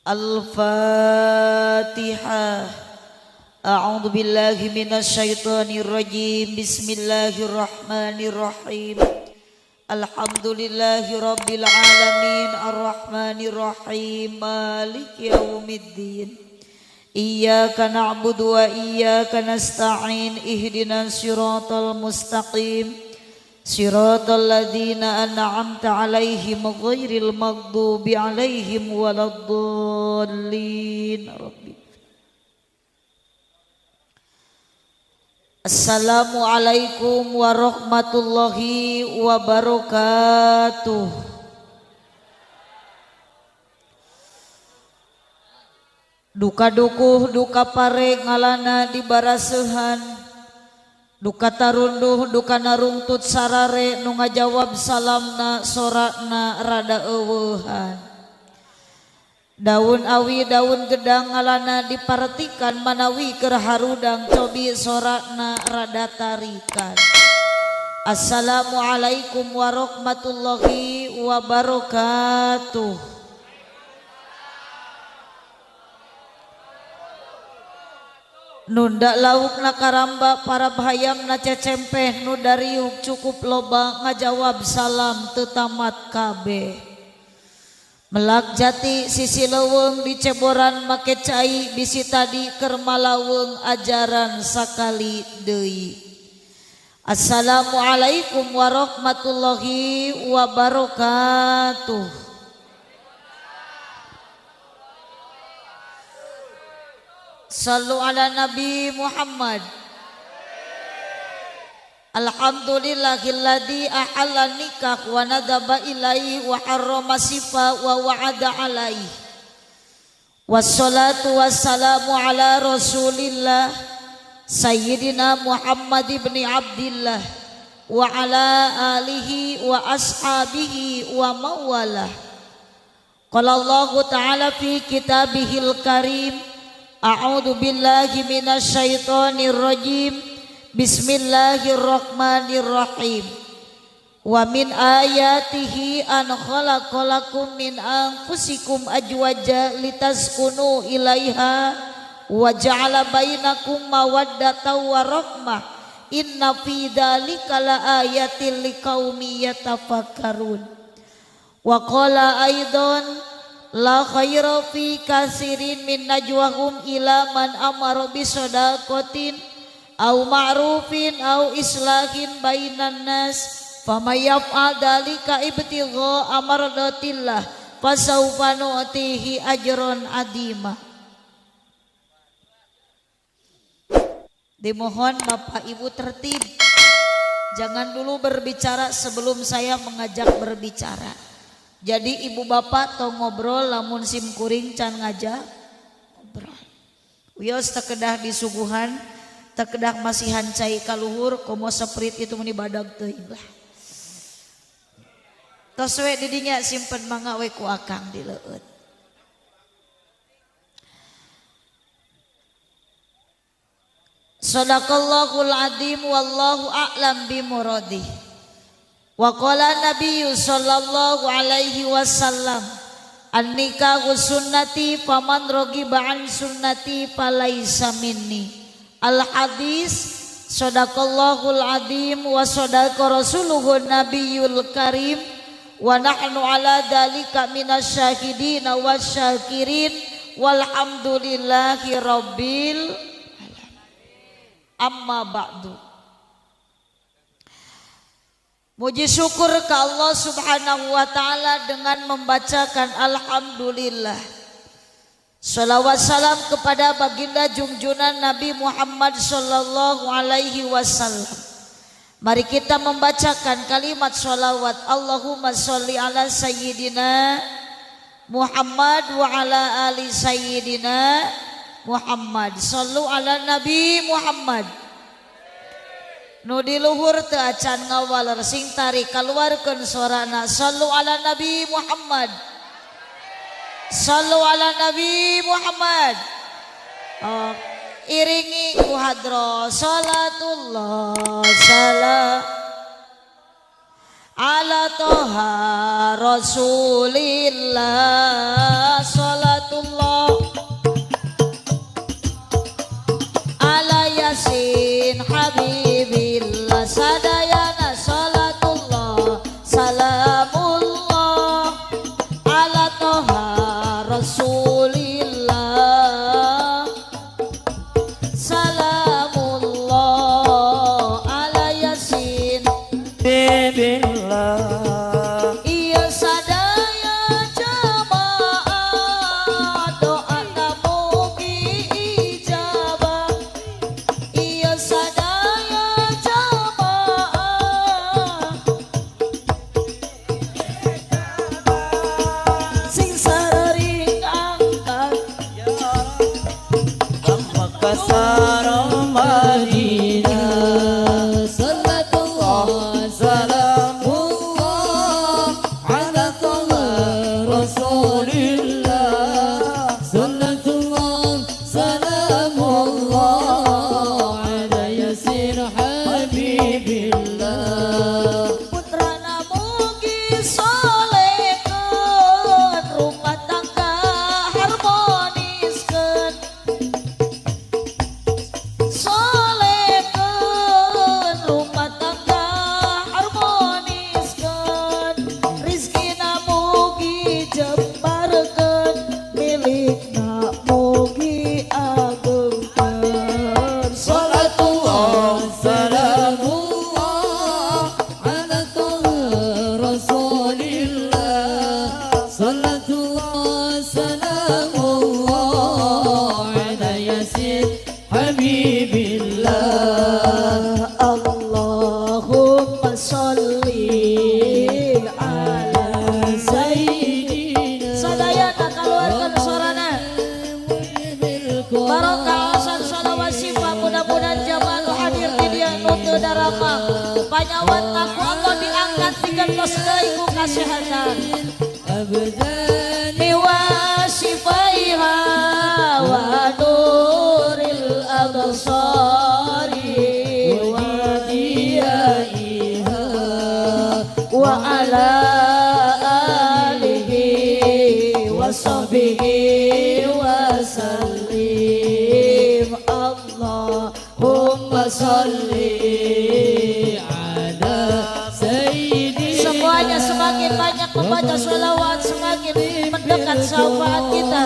Al-Fatihah. A'udzu billahi minasyaitonir rajim. Bismillahirrahmanirrahim. Alhamdulillahi rabbil alamin arrahmanir rahim maliki yaumiddin. Iyyaka na'budu wa iyyaka nasta'in ihdinas siratal mustaqim. Siratal ladzina an'amta 'alaihim ghairil maghdubi 'alaihim waladdallin. Rabbi. Assalamualaikum warahmatullahi wabarakatuh. Duka dukuh duka pare ngalana di barasehan, duka tarunduh duka narungtut sarare nu ngajawab salamna sorakna rada eueuhan. Daun awi daun gedang ngalana dipartikan manawi keur harudang cobi sorakna rada tarikan. Assalamualaikum warahmatullahi wabarakatuh. Nunda lauk na karamba para hayam na cecempeh nu dariuk cukup loba ngajawab salam tetamat kabeh. Melak jati sisi leuweung diceboran make cai bisi tadi keur malaweng ajaran sakali deui. Assalamualaikum warahmatullahi wabarakatuh. Sallu ala Nabi Muhammad. Alhamdulillahilladzi ahalla nikah wa nadaba ilaihi wa harrama sifa wa wa'ada alaihi. Wassalatu wassalamu ala Rasulillah Sayyidina Muhammad ibn Abdillah wa ala alihi wa ashabihi wa mawalah. Qala Allahu ta'ala fi kitabihil karim, a'udzu billahi minasyaitonir rajim. Bismillahirrahmanirrahim. Wa min ayatihi an khalaqalakum min anfusikum ajwaja litaskunu ilaiha wa ja'ala bainakum mawaddatan wa rahmah. Inna fi dzalika laayatin liqaumin yatafakkarun. Wa qala aidan la khaira fi katsirin min najwahum ila man amara bi shadaqatin au ma'rufin au islahin bainan nas famay yaf'al dzalika ibtigha amardatillah fasawfa nu'tihi ajran adima. Dimohon Bapak Ibu tertib, jangan dulu berbicara sebelum saya mengajak berbicara. Jadi ibu bapak tong ngobrol lamun sim kuring can ngajak ngobrol. Wios tekedah disuguhan, tekedah masihan cai kaluhur komo seprit itu meni badag teuing lah. Tos we didinya simpen mangga we ku akang di leueut. Sadaqallahul azim wallahu a'lam bimuradih. Wa qala nabiyyu sallallahu alaihi wasallam, an-nikahu sunnati faman raghiba an sunnati falaisa minni. Al hadis sadaqallahul azim wa sadaqa rasuluhun nabiyul karim wa nahnu ala dzalika minasyahidin wasyakirin walhamdulillahi rabbil alamin. Amma ba'du. Muji syukur ke Allah Subhanahu wa ta'ala dengan membacakan alhamdulillah. Salawat salam kepada baginda junjungan Nabi Muhammad sallallahu alaihi wasallam. Mari kita membacakan kalimat salawat Allahumma sholli ala sayyidina Muhammad wa ala ali sayyidina Muhammad. Sallu ala Nabi Muhammad. Nu di luhur teu acan ngawaler sing tarik kaluarkeun sorana sallu ala Nabi Muhammad. Sallu ala Nabi Muhammad. Oh, iringi ku hadro salatullah salam ala toha Rasulillah salatullah Salamullah ala Yasin Habibillah. Allahumma sholli ala Sayyidina sadayana kaluarkeun sorana barokah asan sholawat sifat mudah-mudahan jamaah nu hadir di dieu nu teu daramang panyawat ku Allah diangkat digentos deui ku kasehatan abdani wa sifaiha wa nuril absari wa diyaiha wa ala alihi wa sahbihi wa sallim. Allahumma sholli ala sayyidina. Semuanya semakin banyak membaca sholawat semakin mendekat syafaat kita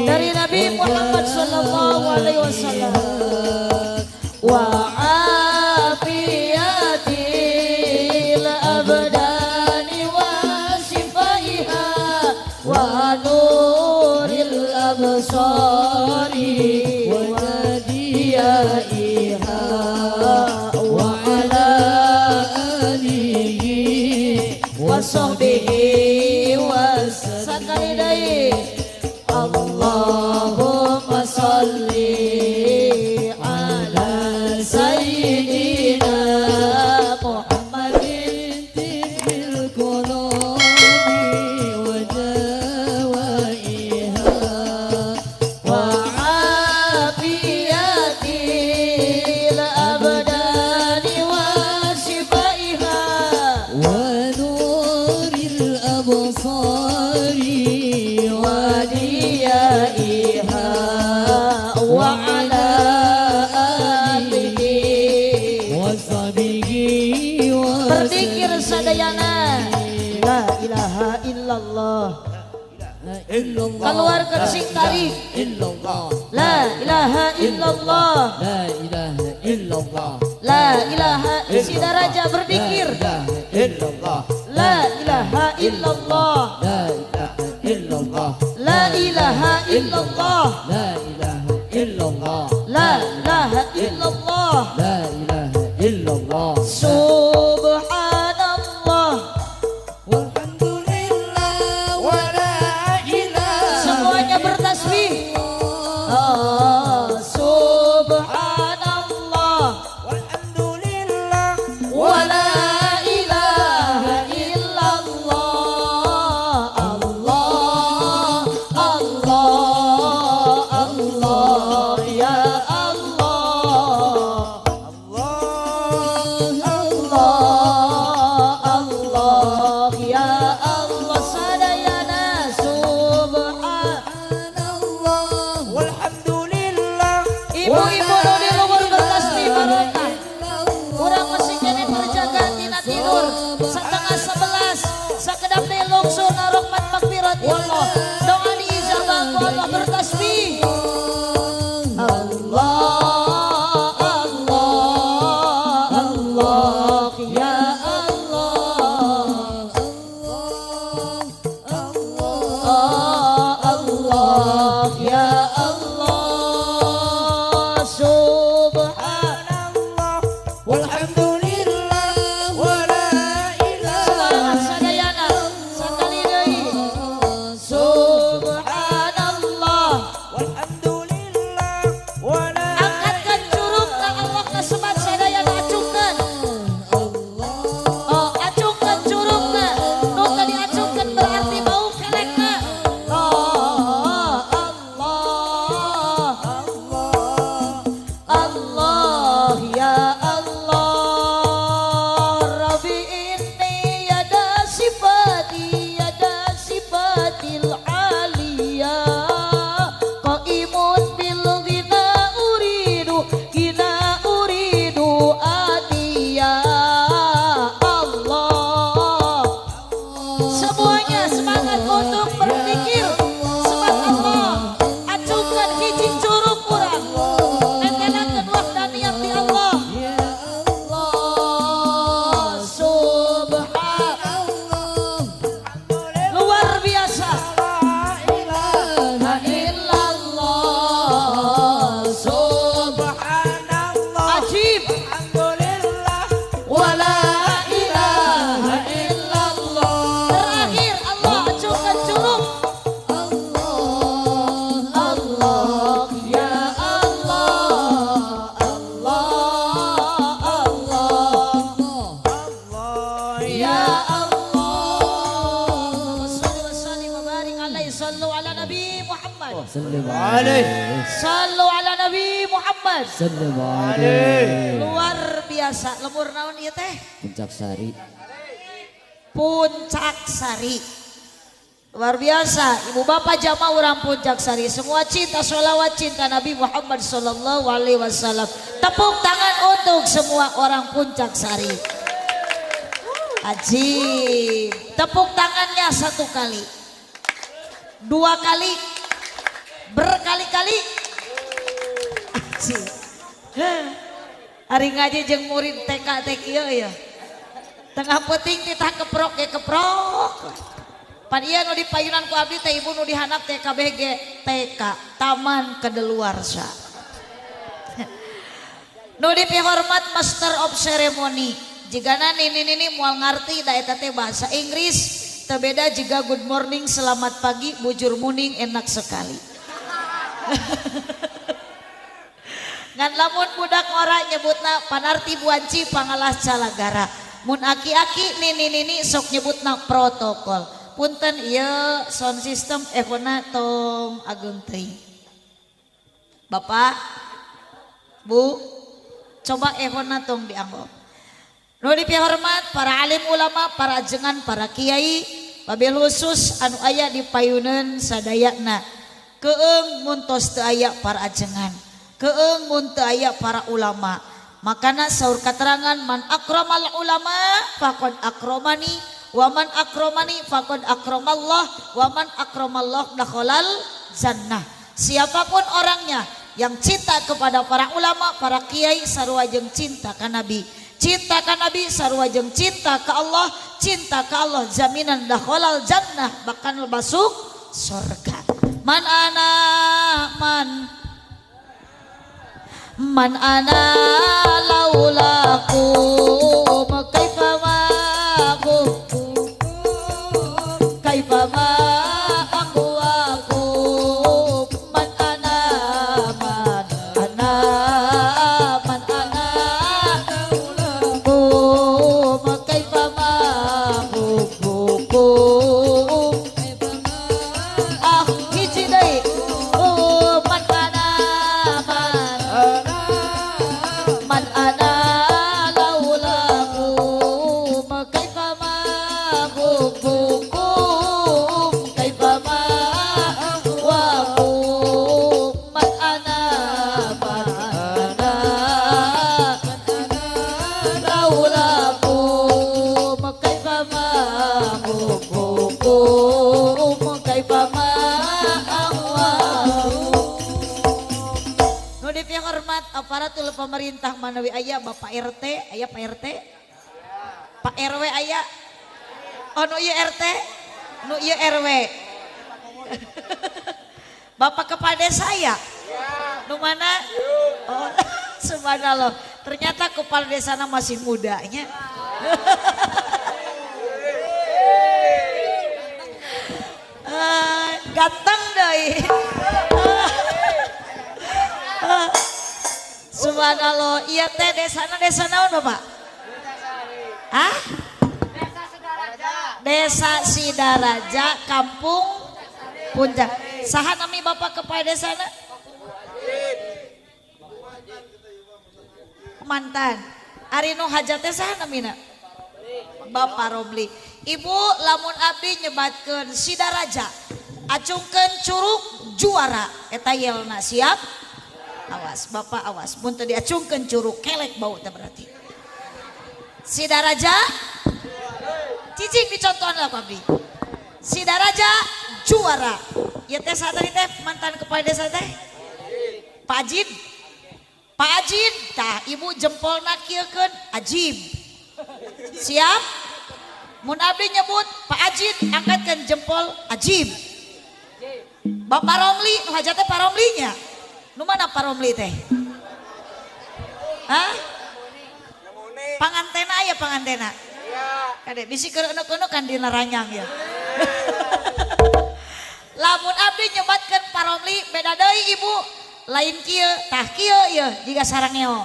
dari Nabi Muhammad sallallahu alaihi wasallam. Wa afiyatil abdani wa shifaiha wa nuril absari wa diyaiha wa ala alihi wa sahbihi wa sakali deui. Allahumma sholli ala sayyidina Muhammadin tibbil qulubi wa dawaiha wa afiyatil abdani wa shifaiha wa nuril absari wa diyaiha wa ala alihi wa sahbihi wa Berzikir sadayana la ilaha illallah. Illallah. Keluarkan sing tarik. Illallah. La ilaha illallah. La ilaha illallah. La ilaha Sidaraja berzikir. La ilaha illallah. La ilaha illallah. La ilaha illallah. La ilaha illallah. La ilaha illallah. La ilaha illallah. La ilaha illallah. Subhanallah. Walhamdulillah wa la ilaha. Semuanya bertasbih. Ah, subhanallah. Walhamdulillah wa la ilaha illallah. Allah Allah Allah ya Allah. kali sallu ala Nabi Muhammad. Sallu alaihi. Sallu ala Nabi Muhammad. Sallu alaihi. Luar biasa. Lemur naon ieu teh? Puncak Sari. Puncak Sari. Luar biasa. Ibu bapak jamaah urang Puncak Sari semua cinta sholawat cinta Nabi Muhammad sallallahu alaihi wasallam. Tepuk tangan untuk semua orang Puncak Sari. Ajib. Tepuk tangannya satu kali, dua kali, berkali-kali. Ajib. Hari ngaji jeung murid TK TK ieu ya. Tengah peuting titah keprok ge keprok. Pan ieu nu dipayunan ku abdi teh ibu nu dihandap teh KBG TK Taman Kedeluarsa. Nu dipihormat Master of Ceremony. Jigana nini-nini mual ngarti da eta teh bahasa Inggris teu beda jiga good morning, selamat pagi, bujur muning, enak sekali. Ngan lamun budak ngora nyebutna panarti buanci pangalah calagara. Mun aki-aki nini-nini sok nyebutna protokol. Punten ieu sound system ehona tong ageung teuing. Bapak, Bu, coba ehona tong dianggo. Nu dipihormat para alim ulama, para ajengan, para kiai, wabil khusus anu aya di payuneun sadayana. Keung mun tos teu aya para ajengan, keung mun teu aya para ulama. Makana saur katerangan man akramal ulama faqad akramani, wa man akramani faqad akramallah, wa man akramallah dakhalal jannah. Siapapun orangnya yang cinta kepada para ulama, para kiai, sarua jeung cinta ka Nabi. Cinta ka Nabi sarua jeung cinta ka Allah, cinta ka Allah jaminan dakhalal jannah, bahkan masuk surga. Man ana man man ana laulakum kaifa ma kaifa ma aqwakum man ana man ana man ana laulakum kaifa ma hubbukum ah hiji deui man ana man ana laulakum kaifa ma hubbukum kaifa ma aqwakum man ana man ana laulakum kaifa ma hubbukum kaifa ma aqwakum. Nu dipihormat aparatur pemerintah manawi aya Bapak RT, aya Pak RT, Pak RW aya. Oh nu ieu RT, nu ieu RW. Bapak kepala desa aya. Nu mana? Oh, subhanallah. Ternyata kepala desana masih mudanya. Ganteng deui. Subhanallah, iya teh desana desa naon Bapak? Hah? Desa Sidaraja, Kampung Puncak. Saha nami Bapak kepala desana? Mantan. Ari nu hajat teh saha namina? Bapak Romli. Ibu lamun abdi nyebatkeun Sidaraja, acungkeun curug juara eta yelna siap? Awas Bapak awas, mun teu diacungkeun curug kelek bau teh berarti. Sidaraja cicing dicontohan lah ku abdi. Sidaraja juara. Ya teh saha tadi teh mantan kepala desa teh? Pak Ajin. Pak Ajin, tah ibu jempolna kieukeun ajib. Siap? Mun abdi nyebut Pak Ajin angkatkeun jempol ajib. Bapak Romli, nu hajat teh Pak Romlinya. Nu mana Pak Romli teh? Hah? Pangantena aya pangantena. Kade bisi keur euneuh-euneuh kan dina ranyang ya. Lamun abdi nyebatkeun Pak Romli beda deui ibu, lain kieu tah kieu ieu jiga sarangeo.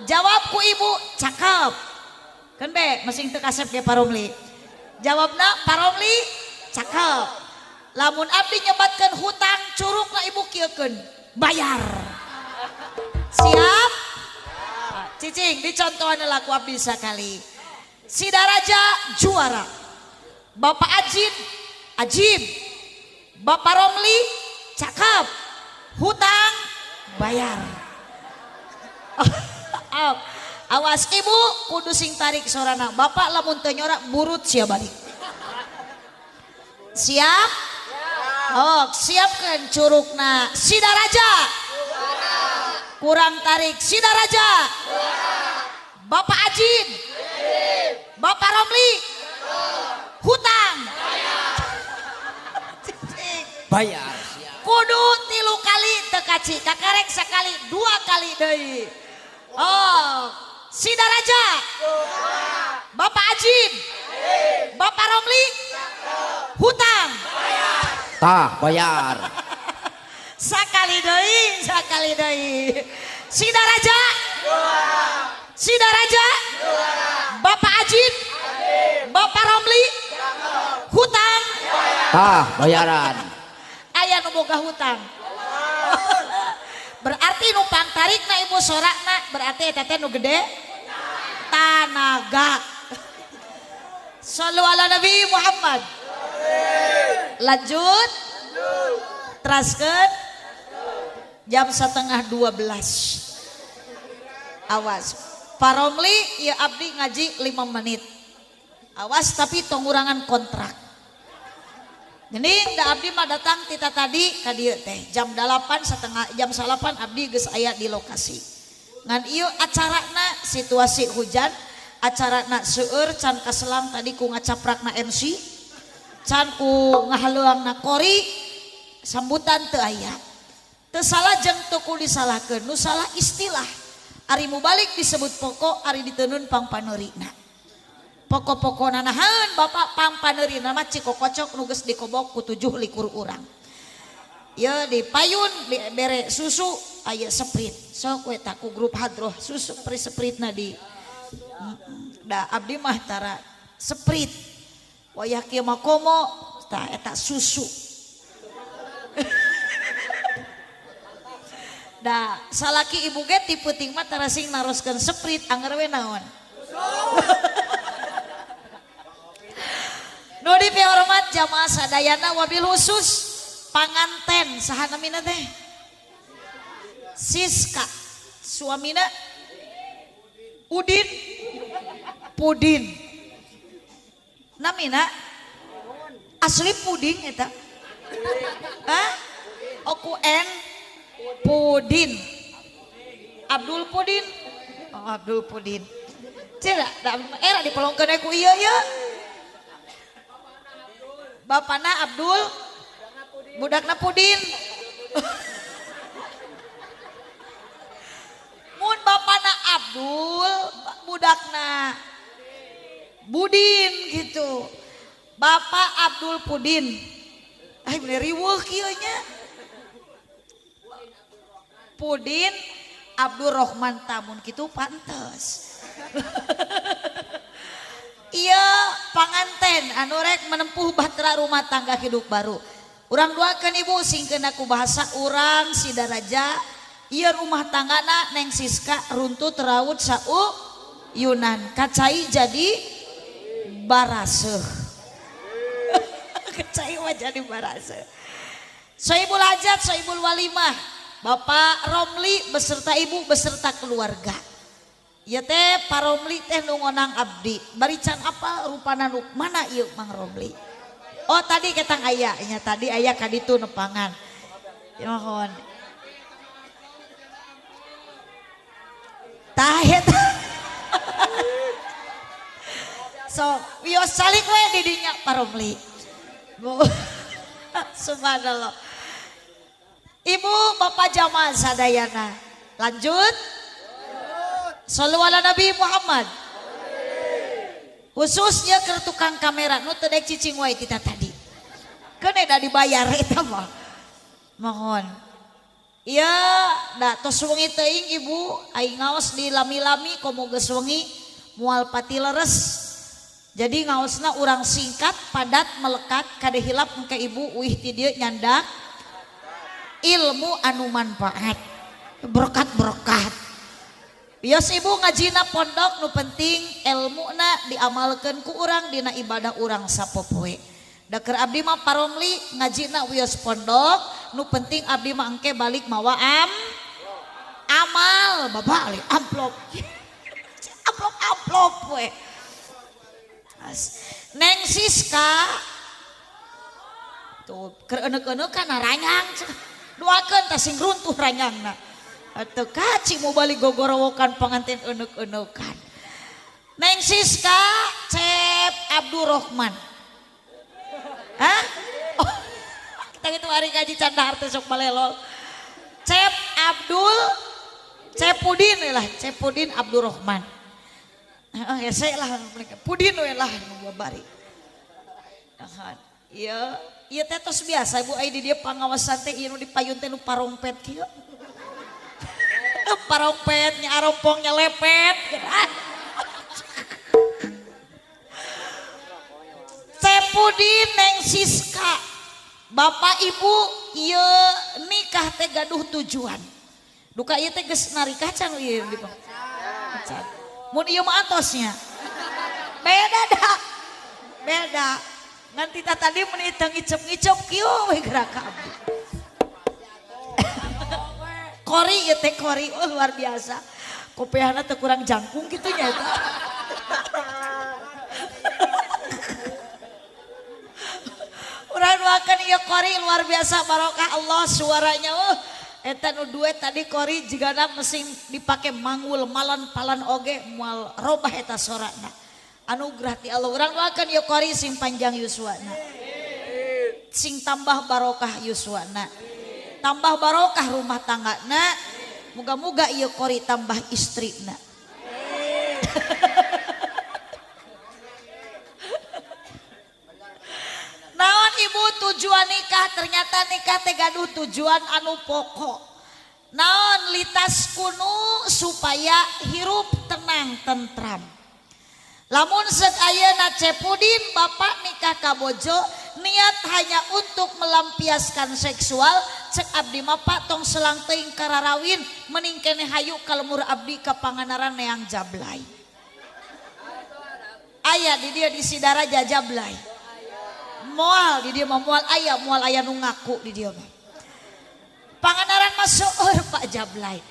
Jawab ku ibu cakep. Keun be masing teu kasep ge Pak Romli. Jawabna Pak Romli cakep. Lamun abdi nyebatkeun hutang curugna ibu kieukeun bayar. Siap? Cicing dicontohan laku abdi sakali. Sidaraja juara. Bapak Ajin Ajib. Bapak Romli cakep. Hutang bayar. Awas ibu kudu sing tarik sorana. Bapak lamun teu nyorak burut sia balik. Siap? Oh, siapkan curugna. Sidaraja. Kurang tarik Sidaraja. Bapak Ajin. Bapak Romli. Hutang. Bayar. Kudu 3 kali tekaci, kakarek sekali, 2 kali deui. Oh, Sidaraja. Bapak Ajin. Bapak Romli. Hutang. Tah, bayar. Sakali deui, sakali deui. Sidaraja. Sidaraja. Bapak Ajin. Bapak Romli. Hutang. Tah, bayaran. Aya nu boga hutang. Berarti nu pangtarikna ibu sorakna berarti eta teh nu gede tanaga. Shallu ala Nabi Muhammad. Lanjut. Teraskeun. Jam 11:30. Awas. Pak Romli ya abdi ngaji 5 menit. Awas tapi tongurangan kontrak. Geuning da abdi mah datang tita tadi ka dieu teh jam 8.30 jam 9 abdi geus aya di lokasi. Ngan ieu acarana situasi hujan, acarana seueur can kaselang tadi ku ngacaprakna MC, can ku ngahaleuangna kori, sambutan teu aya. Teu salah jeung teu kudu disalahkeun, nu salah istilah. Ari mubalik disebut pokok, ari ditenun pangpaneurina. Pokok-pokona nahan bapak pangpaneurina mah cikokocok nu geus dikobok ku 27 urang. Ieu di payun bere susu aya seprit. Sok we tak ku grup hadroh susu pri-sepritna di da abdi mah tara seprit. Wayah kieu mah komo tah eta susu. Da salaki ibu ge ti peuting mah tara sing naroskeun seprit anger we naon. Nu dipihormat jamaah sadayana wabil khusus panganten saha namina teh? Siska. Suamina Udin Pudin. Namina asli puding eta. Hah? Oku N Pudin. Abdul Pudin. Oh, Abdul Pudin. Cira, era dipelongkeun ku ieu ieu. Bapana Abdul, budakna Pudin. Mun bapana Abdul, budakna Budin gitu. Bapak Abdul Pudin. Ai bener riweuh kieu nya. Pudin Abdul Rohman tamun kitu pantes. Iya panganten anu rek menempuh bahtera rumah tangga hidup baru. Urang doakeun ibu singkeun aku bahasa urang Sidaraja. Ieu rumah tanggana Neng Siska runtut raut sau Yunan kacai jadi baraseuh. Kacai mah jadi baraseuh. Sohibul hajat, sohibul walimah, Bapak Romli beserta ibu beserta keluarga. Ya teh Pak Romli teh nu ngonang abdi. Bari can apa rupana nu mana ieu Mang Romli? Oh tadi ketang aya nya tadi aya ka ditu nepangan. Nuhun. Tah eta. So, wios salik we di dinya Pak Romli. Bu. Subhanallah. Ibu bapak jamaah sadayana. Lanjut. Shallu ala Nabi Muhammad. Khususnya ke tukang kamera nu teu daek cicing wae kita tadi. Keun da dibayar eta mah. Mohon. Ieu da tos wengi teuing ibu aing ngaos di lami-lami komo geus wengi moal pati leres. Jadi ngaosna urang singkat, padat, melekat, kade hilap engke ibu uih ti dieu nyandak ilmu anu manfaat. Berkat-berkat. Bios ibu ngajina pondok nu penting ilmuna diamalkeun ku urang dina ibadah urang sapopoe. Da keur abdi mah paromli ngajina wios pondok nu penting abdi mah engke balik mawa amal babalik amplop. Amplop-amplop we. Neng Siska tuh keur eneuk-eneukan ranyang doakeun tah sing runtuh ranyangna. Teu kaci mau balik gogorowokan panganten eneuk-eneukan. Neng Siska Cep Abdurrahman. Hah? Oh, kita gitu hari ngaji canda teh sok balelol. Cep Abdul Cepudin lah, Cepudin Abdurrahman. Heeh, hese lah Pudin we lah nu bari. Ieu ieu teh tos biasa ibu ai di dieu pangawasan teh ieu nu dipayun teh nu parompet kieu. Parompet nya arompong nya lepet. Cepudin Neng Siska. Bapak ibu ieu nikah teh gaduh tujuan. Duka ieu teh geus narikah can ieu di acan. Mun ieu mah atosnya. Beda dah. Beda. Ngan tita tadi mun teu ngicep-ngicep kieu we gerak ka abdi. Kori ieu teh kori, oh luar biasa. Kopiahna teu kurang jangkung kitu nya eta. Urang doakeun ieu kori luar biasa barokah Allah suaranya. Oh, eta nu duet tadi kori jigana mesin dipake manggul malan palan oge moal robah eta sorana. Anugerah ti Allah. Urang doakeun ieu kori sing panjang yuswana. Sing tambah barokah yuswana. Tambah barokah rumah tanggana. Muga-muga ieu kori tambah istrina. Naon ibu tujuan nikah, ternyata nikah teh gaduh tujuan anu pokok. Naon litas kunu supaya hirup tenang tentram. Lamun seuk ayeuna Cepudin bapak nikah ka bojo niat hanya untuk melampiaskan seksual, cek abdi mah pak tong selang teuing kararawin mending keneh hayu ka lemur abdi ka Pangandaran neang jablay. Aya di dieu di Sidaraja jablay. Moal di dieu mah moal aya nu ngaku di dieu mah. Pangandaran mah seueur Pak jablay.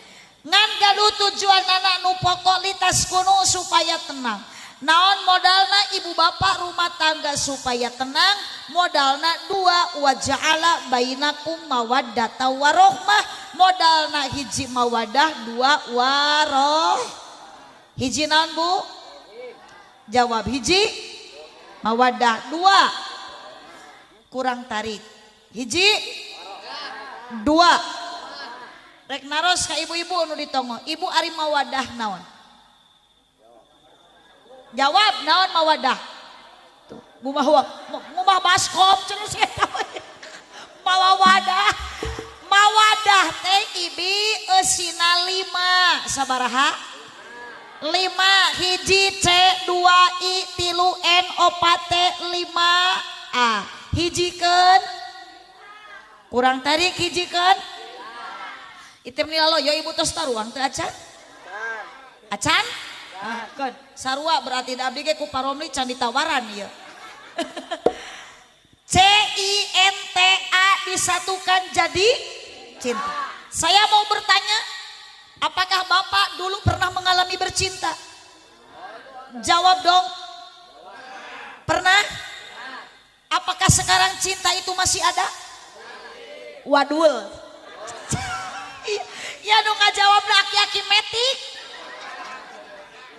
Ngan gaduh tujuanana nu pokok litas kuno supaya tenang. Naon modalna ibu bapak rumah tangga supaya tenang, modalna dua waja'ala bainakum mawaddata warohmah, modalna hiji mawadah dua waroh. Hiji naon bu? Jawab hiji mawadah, dua kurang tarik. Hiji dua. Rek naros ka ibu-ibu nu ditongo, ibu ari mawadah naon? Jawab naon mawadah? Tuh, ngumah baskom cenah eta we. Mawadah. Mawadah teh ibi eusina 5 sabaraha? 5 hiji C 2 I 3 N 4 T 5 A. Hijikeun kurang tarik hijikeun. Item nilalo yo ibu tos taruang teu acan? Acan? Ah, keun sarua berarti da abdi ge ku paromli can ditawaran ieu. C I N T A disatukan jadi cinta. Saya mau bertanya, apakah bapak dulu pernah mengalami bercinta? Jawab dong. Pernah? Apakah sekarang cinta itu masih ada? Wadul. Ya nu ngajawab aki-aki metik.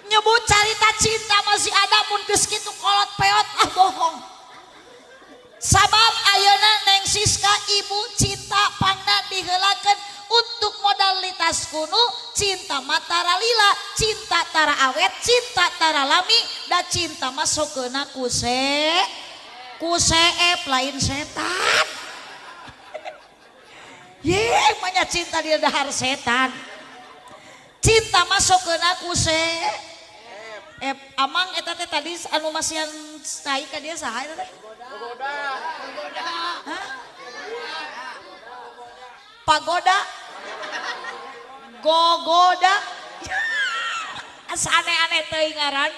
Nyebut carita cinta masih ada mun geus kitu kolot peot ah bohong. Sabab ayeuna Neng Siska ibu cinta pangna diheulakeun untuk modalitas kuno cinta mah tara lila, cinta tara awet, cinta tara lami, da cinta mah sokeuna ku seep lain setan. Ye, banyak cinta dia dahar setan. Cinta mah sokeuna ku seep. Amang eta teh tadi anu masihan cai ka dia saha eta teh? Hah? Pagoda. Gogoda. Asa aneh-aneh teuing ngaran.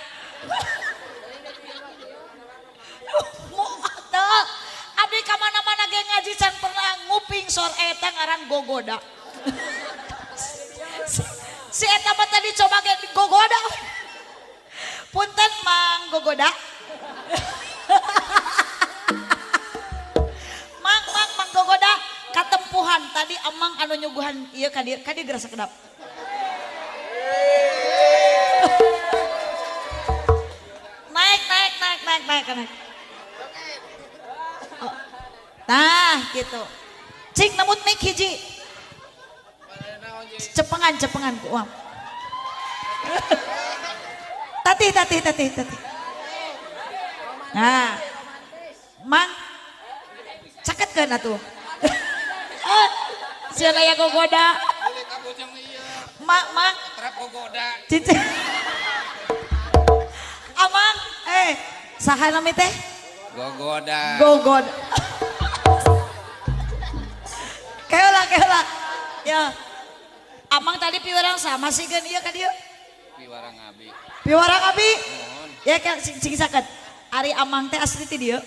Teu. Abdi ka mana-mana ge ngaji can pernah nguping sor eta ngaran gogoda. Si eta mah tadi coba ge gogoda. Punten Mang Gogoda. Mang Mang Mang Gogoda katempuhan tadi amang anu nyuguhan ieu ka dieu geura sakedap. Naik naik naik naik naik naik. Oh. Nah gitu. Cik nemut mic hiji. Cepengan cepengan ku uang. Tati tati tati tati. Nah, Mang caket kan atuh. Sieun aya gogoda. Mang Mang cincin. Amang, saha nami teh? Gogoda. Gogoda. Keula keula. Ya. Amang tadi piwarang sama sih geun ieu ka dieu? Piwarang abi. Piwarang abi? Ya kan sing saket. Ari amang teh asli ti dieu?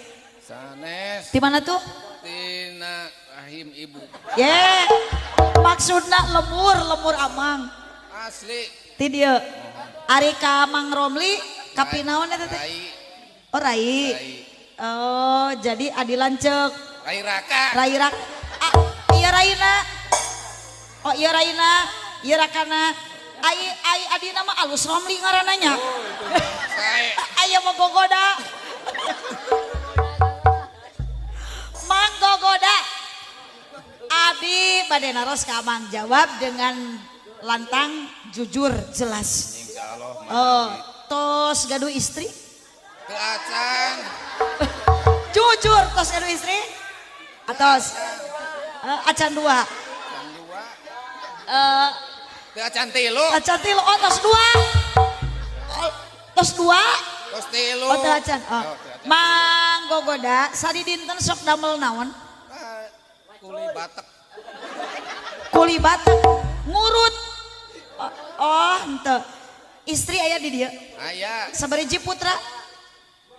Sanes. Di mana tuh? Tina rahim ibu. Ye. Yeah. Maksudna lemur, lemur amang. Asli. Ti dieu. Ari ka Mang Romli kapi naon eta teh? Rai. Oh, rai. Rai. Oh, jadi adi lanceuk. Rai raka. Rai raka. Ah, iya raina. Oh, iya raina, iya rakana. Ai ai adina mah alus Romli ngaranna nya. Oh, itu sae. Aya mah gogoda. Mang Gogoda. Abi bade naros ka Amang jawab dengan lantang, jujur, jelas. Insyaallah. Oh, tos gaduh istri? Teu acan. Jujur tos gaduh istri? Atos. Acan dua. Acan dua. Teu acan tilu. Acan tilu, oh tos dua. Oh, tos dua? Tos tilu. Oh teu acan. Oh. Mang Gogoda, sadi dinten sok damel naon? Kuli batek. Kuli batek ngurut. Oh, henteu. Istri aya di dieu? Aya. Sabariji putra?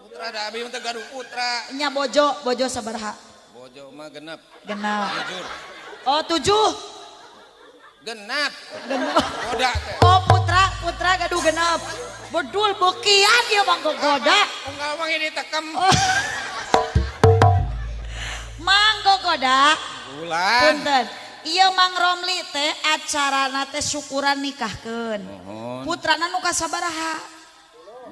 Putra da abi mah teu gaduh putra. Nya bojo, bojo sabaraha? Bojo mah genep. Genep. Jujur. Oh, 7. Genap. Genep. Goda teh. Oh, putra, putra gaduh genep. Bedul beukian ieu Mang Gogoda. Unggal mah ditekem. Oh. Mang Gogoda. Bulan. Punten. Ieu Mang Romli teh acarana teh syukuran nikahkeun. Putrana nu ka sabaraha?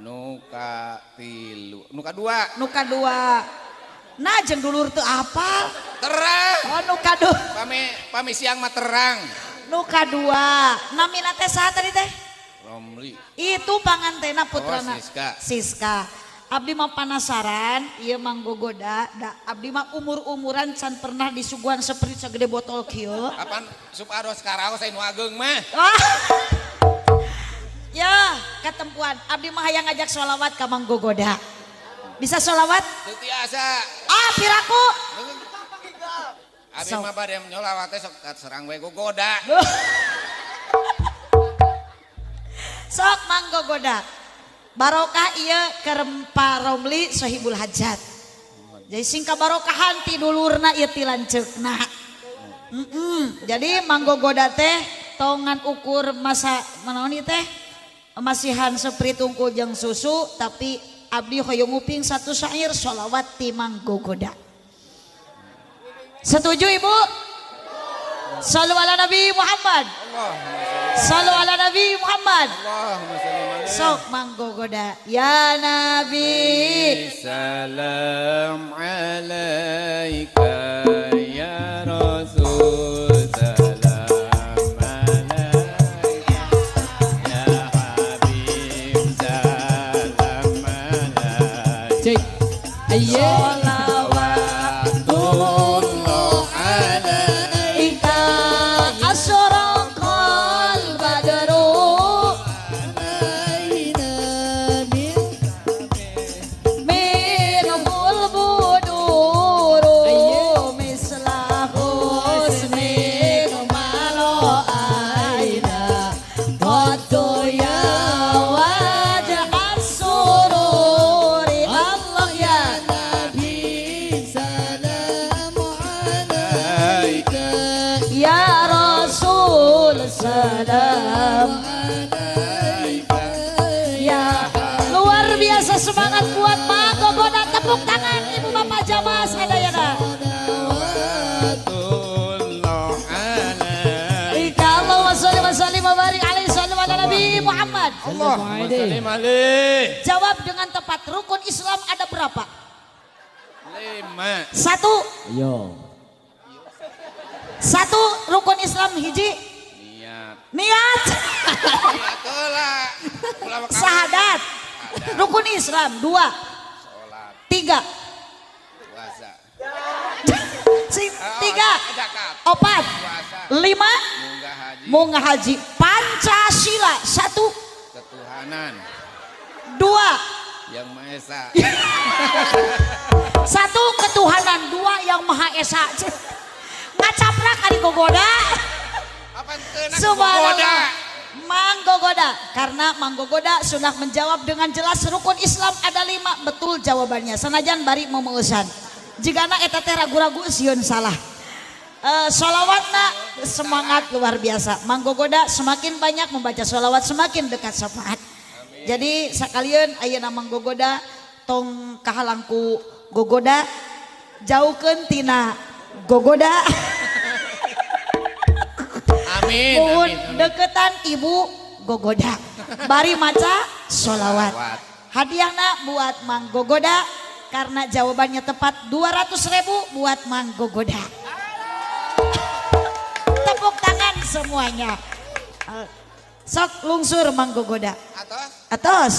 Nu ka 3, nu ka 2. Nu ka 2. Nah jeung dulur teu apal. Terang. Oh nu ka 2. Pami pami siang mah terang. Nu ka 2. Namina teh saha tadi teh? Romli. Itu pangantena putrana. Oh, Siska. Siska. Abdi mah panasaran, ieu Mang Gogoda, da abdi mah umur-umuran can pernah disuguhan seperti segede botol kieu. Apan supados karaos aya nu ageung mah. Ah. Ya, katempuan. Abdi mah hayang ngajak sholawat ka Mang Gogoda. Bisa sholawat? Teu tiasa. Ah, piraku. Abdi mah bade nyolawat teh sok serang we Gogoda. Sok Mang Gogoda. Barokah ieu keur Pa Romli Sohibul Hajat. Jadi sing kabarokahan ti dulurna ieu ti lanceukna. Jadi Mang Gogoda teh tongan ukur masa manaon ieu teh masihan seprit tungkul jeung susu tapi abdi hoyong nguping satu syair sholawat ti Mang Gogoda. Setuju Ibu? Sallu ala Nabi Muhammad. Sallu ala Nabi Muhammad. Sok Mang Gogoda. Ya Nabi. Salam alaika ya Rasul. Salam alaika ya Habib. Salam alaika. Salawatullah alaika. Asyraqal badru alaina. Salam ya. Luar biasa semangat buat Mang Gogoda. Tepuk tangan ibu bapak jamaah sadayana. Allahumma sholli wa sallim wa barik alaihi sallu ala Nabi Muhammad. Allahumma sholli alaihi. Jawab dengan tepat, rukun Islam ada berapa? 5. 1. Ayo. 1 rukun Islam hiji. Niat. Niat. Syahadat. Rukun Islam 2. Salat. 3. Puasa. 3. 4. 5. Munggah haji. Pancasila 1. Ketuhanan. 2. Yang Maha Esa. 1 ketuhanan, 2 yang Maha Esa. Ngacaprak ari gogoda. Subhanallah. Mang Gogoda, karena Mang Gogoda sudah menjawab dengan jelas rukun Islam ada 5, betul jawabannya. Sanajan bari memeusan. Jigana eta teh ragu-ragu sieun salah. Sholawatna semangat luar biasa. Mang Gogoda semakin banyak membaca sholawat semakin dekat syafaat. Jadi sakalian ayeuna Mang Gogoda tong kahalangku gogoda, jauhkeun tina gogoda. Amin, amin, amin. Deketan ibu gogoda bari maca sholawat. Hadiahna buat Mang Gogoda karena jawabannya tepat 200.000 buat Mang Gogoda. Tepuk tangan semuanya. Sok lungsur Mang Gogoda. Atos. Atos.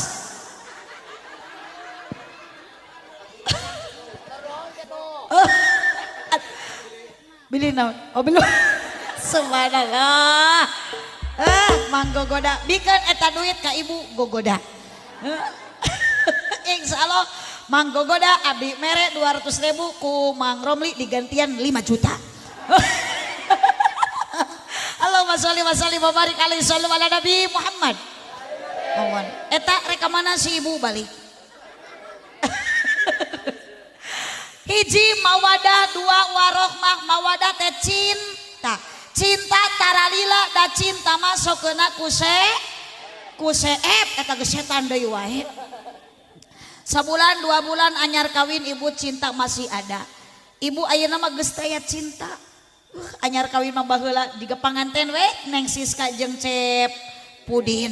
Beli naon? Oh belum. Subhanallah. Mang Gogoda bikeun eta duit ka ibu Gogoda. Insyaallah Mang Gogoda abdi mere 200.000 ku Mang Romli digantian 5 juta. Allahumma sholli wa sallim wa barik alaihi sallu ala Nabi Muhammad. Awan. Eta rek mana si ibu balik? Hiji mawadah, 2 warohmah. Mawadah teh cinta. Cinta taralila da cinta mah sokeuna ku seep eta geus setan deui wae. Sabulan 2 bulan anyar kawin ibu cinta masih ada. Ibu ayeuna mah geus taya cinta. Anyar kawin mah baheula jiga panganten we Neng Siska jeung Cep Pudin.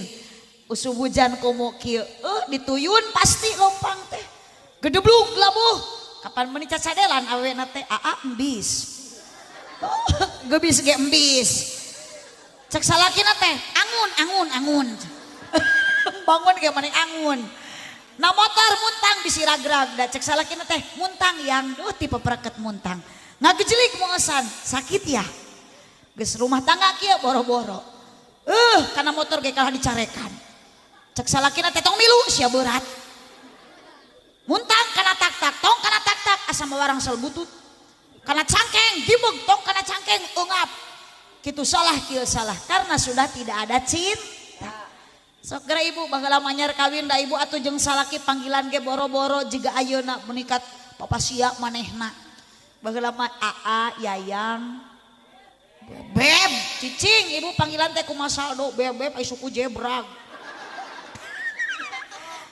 Usum hujan komo kieu, dituyun pasti lompang teh. Gedeblug labuh. Kapan meuni cacadelan awena teh aa embis. Gebis ge embis. Cek salakina teh angun angun angun. Bangun ge maneh angun. Na motor muntang bisi ragrag da cek salakina teh muntang yang duh tipe pereket muntang. Ngagejelik mongesan sakit ya. Geus rumah tangga kieu boro-boro. Kana motor ge kalah dicarekan. Cek salakina teh tong milu sia berat. Muntang kana tak-tak, tong kana tak-tak asa mawarang sel butut. Kana cangkeng gibeg, tong kana cangkeng eungap. Kitu salah kieu salah karena sudah tidak ada cinta. Sok geura ibu baheula manyar kawin da ibu atuh jeung salaki panggilan ge boro-boro jiga ayeuna menikat papasia manehna. Baheula mah aa yayang beb cicing ibu panggilan teh kumaha saldo bebeb ai suku jebrag.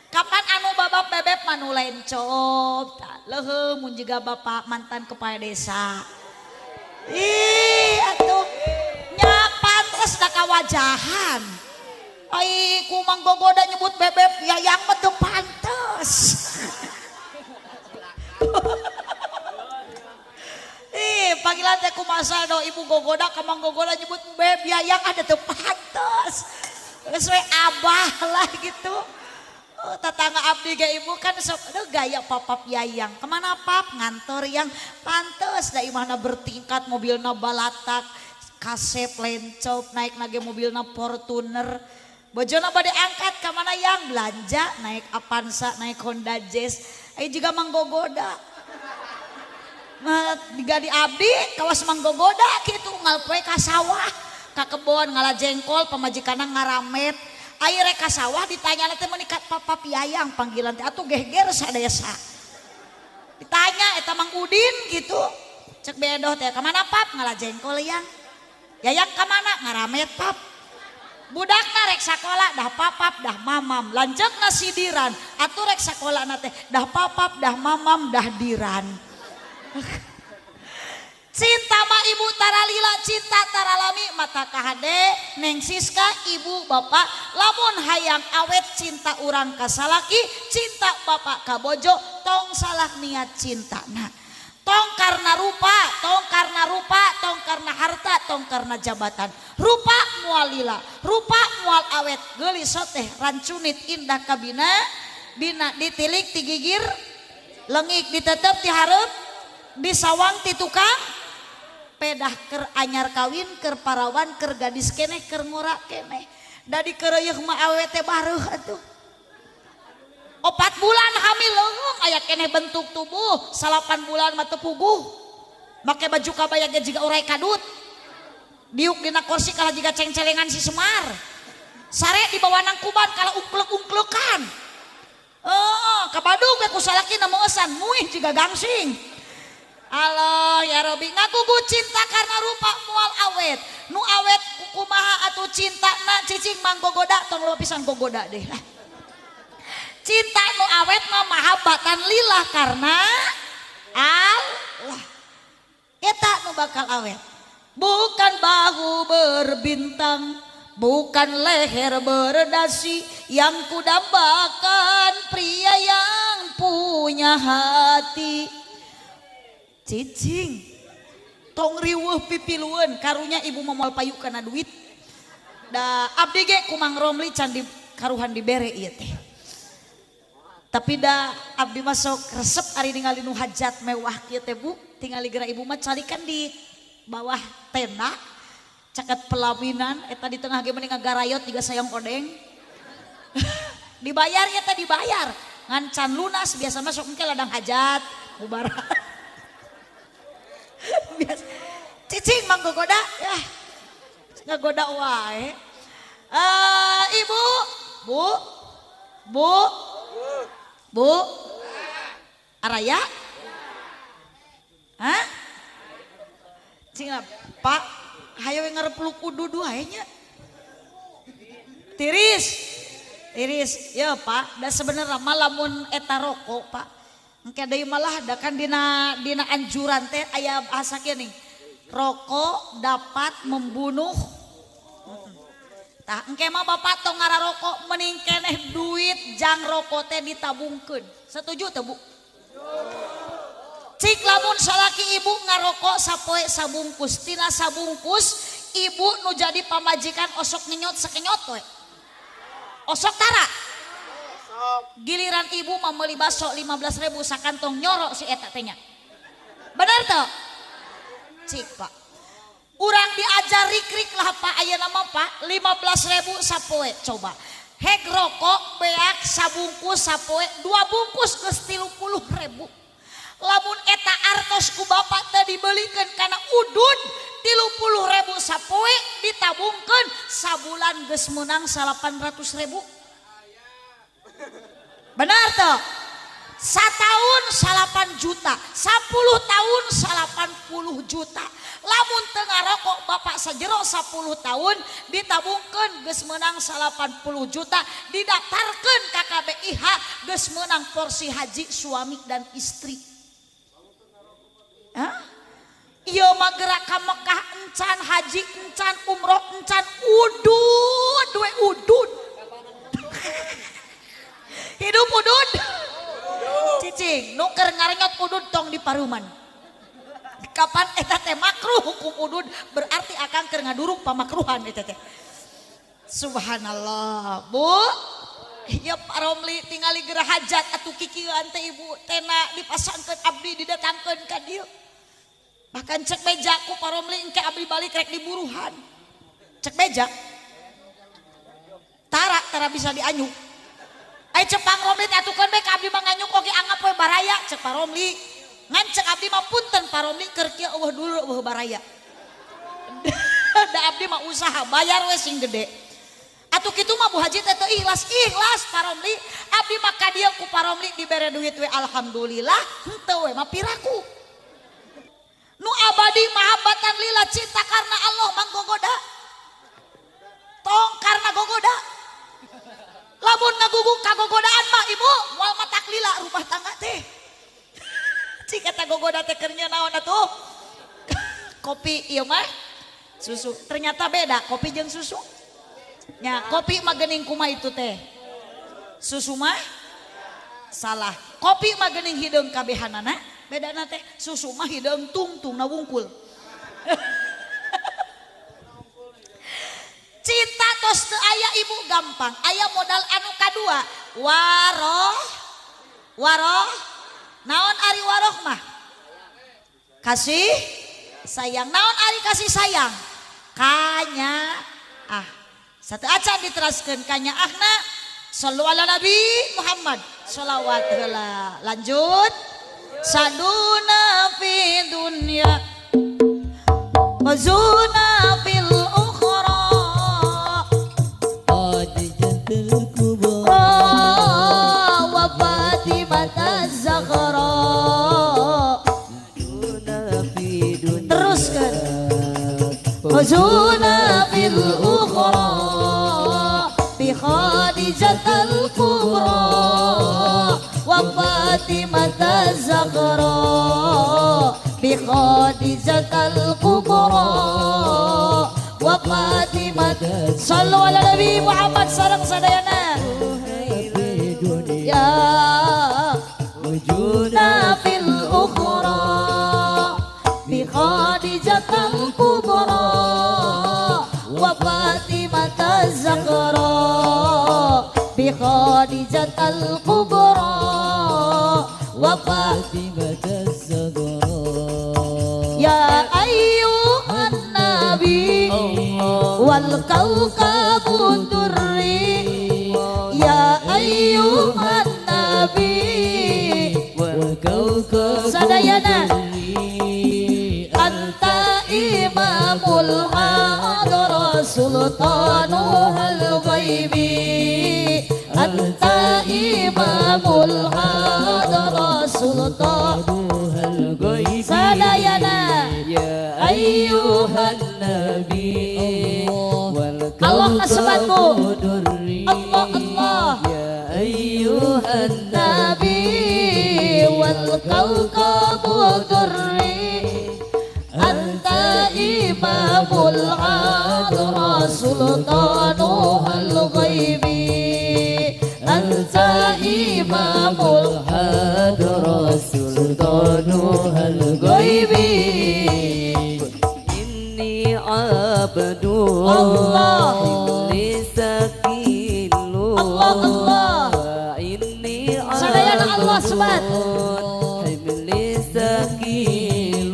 Kapan anu babak bebeb manu lencop leuheuh mun jiga bapak mantan kepala desa. Ih atuh nya pantes da kawajahan. Ai ku Mang Gogoda nyebut bebeb yayang mah teu pantes. Ih panggilan teh kumaha saldo ibu Gogoda ka Mang Gogoda nyebut beb yayang ada teu pantes. Geus we abah lah gitu. Oh, tetangga abdi ge ibu kan sok aduh gaya papap yayang. Kemana pap ngantor yang pantes da imahna bertingkat mobilna balatak kasep lencop naik nage mobilna Fortuner. Bojona bade angkat ka mana yang belanja naik Avanza naik Honda Jazz. Ai juga Mang Gogoda. Nah, diga di abdi kawas Mang Gogoda kitu ngalpoe ka sawah ka kebon ngala jengkol pamajikanna ngaramet. Ai rek ka sawah ditanya teh meuni ka papap yayang panggilan teh atuh geger sadesa. Ditanya eta Mang Udin gitu. Cek bedoh teh ka mana pap ngala jengkol yang. Yayang ka mana ngaramet pap. Budakna rek sakola dah papap dah mamam. Lanceukna sidiran atuh rek sakolana teh dah papap dah mamam dah diran. Cinta mah ibu taralila, cinta taralami mata kahade Neng Siska ibu bapak lamun hayang awet cinta urang ka salaki, cinta bapak ka bojo, tong salah niat cinta nah. Tong karena rupa, tong karena rupa, tong karena harta, tong karena jabatan. Rupa moal lila, rupa moal awet, geulis teh rancunit indah kabina, bina ditilik tigigir, lengik ditetep tihareup, disawang ti tukang, pedah ker anyar kawin, ker parawan, ker gadis keneh, ker ngora keneh. Da dikereuyeuk mah awewe teh bareuh atuh. 4 bulan hamil leungeung aya keneh bentuk tubuh, 8 bulan mah teu puguh. Make baju kabaya ge jiga orai kadut. Diuk dina kursi kalah jiga cengcelengan si Semar. Sare dibawa nang kuban kalah ungklek-ungklekan. Heeh, ka Badung ge ku salakina meueusan muih jiga gangsing. Allah ya Robi ngagugu cinta karena rupa moal awet. Nu awet kumaha atuh cintana cicing manggogoda tong loba pisan gogoda deh. Cinta nu awet mah mahabbatan lillah karena Allah. Eta nu bakal awet. Bukan bahu berbintang, bukan leher berdasi, yang kudambakan pria yang punya hati. Cicing tong riweuh pipilueun karunya ibu mah moal payu kana duit. Da abdi ge ku Mang Romli can di karuhan dibere ieu teh. Tapi da abdi mah sok resep ari ningali nu hajat mewah kieu teh Bu, tingali geura ibu mah calikan di bawah tenda caket pelaminan eta di tengah ge mending ngagarayot jiga sayang odeng. Dibayar ya teh dibayar. Ngan can lunas biasa mah sok engke ladang hajat bubar. Biasa. Cicing manggogoda ya. Ngagoda wae. Ibu, Bu. Bu. Bu. Araya? Hah? Cing Pak, hayo we ngarepluk udud wae nya. Tiris. Tiris. Ya Pak, da sebenarnya mah lamun eta rokok Pak. Engke deui malah da kan dina anjuran teh aya bahasa kieu nih. Rokok dapat membunuh. Tah engke mah bapak tong ngararokok mending keneh duit jang rokok teh ditabungkeun. Setuju teu Bu? Cik lamun salaki ibu ngarokok sapoe sabungkus, tina sabungkus ibu nu jadi pamajikan osok ngenyot sekenyot we. Osok tara. Giliran ibu mah meuli baso 15.000 sakantong nyorok si eta teh nya. Bener teu? Cik Pak. Urang diajar rikrik lah Pak ayeuna mah Pak 15.000 sapoe coba. Hek rokok beak sabungkus sapoe 2 bungkus geus 30.000. Lamun eta artos ku bapak teh dibelikeun kana udud 30.000 sapoe ditabungkeun sabulan geus meunang 800.000. Benar toh? Satahun 8 juta, 10 tahun 80 juta. Lamun teu ngarokok bapak sajero 10 tahun ditabungkeun geus meunang 80 juta, didaftarkeun ka KBIH geus meunang porsi haji suami dan istri. Hah? Ieu mah gerak ka Mekah encan, haji encan, umroh encan, udud we udud. Hidup udud. Cicing, nu keur ngarengot udud tong di paruman. Kapan eta teh makruh hukum udud berarti akang keur ngaduruk pamakruhan eta teh. Subhanallah, Bu. Ya Pak Romli tingali geura hajat atuh kikieuan teh ibu tena dipasangkeun abdi didatangkeun ka dieu. Bahkan cek beja ku Pak Romli engke abdi balik rek diburuhan. Cek beja. Tara tara bisa dianyuk. Ai cek Pak Romli teh atukeun bae ka abdi mah nganyuk oge anggap we baraya cek Pak Romli. Ngan cek abdi mah punten Pak Romli keur kieu eueuh dulur eueuh baraya. Da abdi mah usaha bayar we sing gede. Atuh kitu mah Bu Haji teh teu ikhlas, ikhlas Pak Romli. Abdi mah ka dieu ku Pak Romli dibere duit we alhamdulillah, henteu we mah piraku. Nu abadi mahabbatan lillah cinta karena Allah manggogoda. ngagogodaan mah ibu moal matak lila rumah tangga teh. Cik eta gogoda teh keur naon atuh? Kopi ieu mah susu. Ternyata beda kopi jeung susu. Nya kopi mah geuning kumaha itu teh. Susu mah salah. Kopi mah geuning hideung kabehanana, bedana teh susu mah hideung tungtungna wungkul. Cinta tos teu aya ibu gampang, aya modal anu kadua, waroh. Waroh naon ari waroh mah? Kasih sayang. Naon ari kasih sayang? Kanya ah. Satu acan diteraskeun kanya ahna. Sallu ala Nabi Muhammad. Sholawat heula. Lanjut. Saduna fi dunya wazuna fil ukhra Khadijatul kubra wa Fatimah az-Zahra. Saduna fi dunya. Teruskan. Wazuna fil ukhra bi Khadijatul kubra wa Fatimah az-Zahra bi Khadijatul kubra wa Fatimah. Sallu ala Nabi Muhammad sareng sadayana. Ya wujudna fil ukhra bi Khadijatul kubra wa Fatimah az-Zahra bi Khadijatul kubra wa Fatimah az-Zahra. Ya ayyuhan nabi wal kawkabud durri. Ya ayyuhan nabi wal kawkabud sadayana. Anta imamul hadra sultanuhal ghaibi. Anta imamul hadra sultanuhal ghaibi. Sadayana. Ya ayyuhan nabi wal Allah kasebatku. Allah Allah. Ya ayyuhan nabi wal kawkabud durri. Anta imamul hadra sultanuhal ghaibi. Anta imamul hadra sultanuhal ghaibi. Inni abdu Allah lisakilu. Allah Allah. Inni sadayana Allah sebat. Lisakilun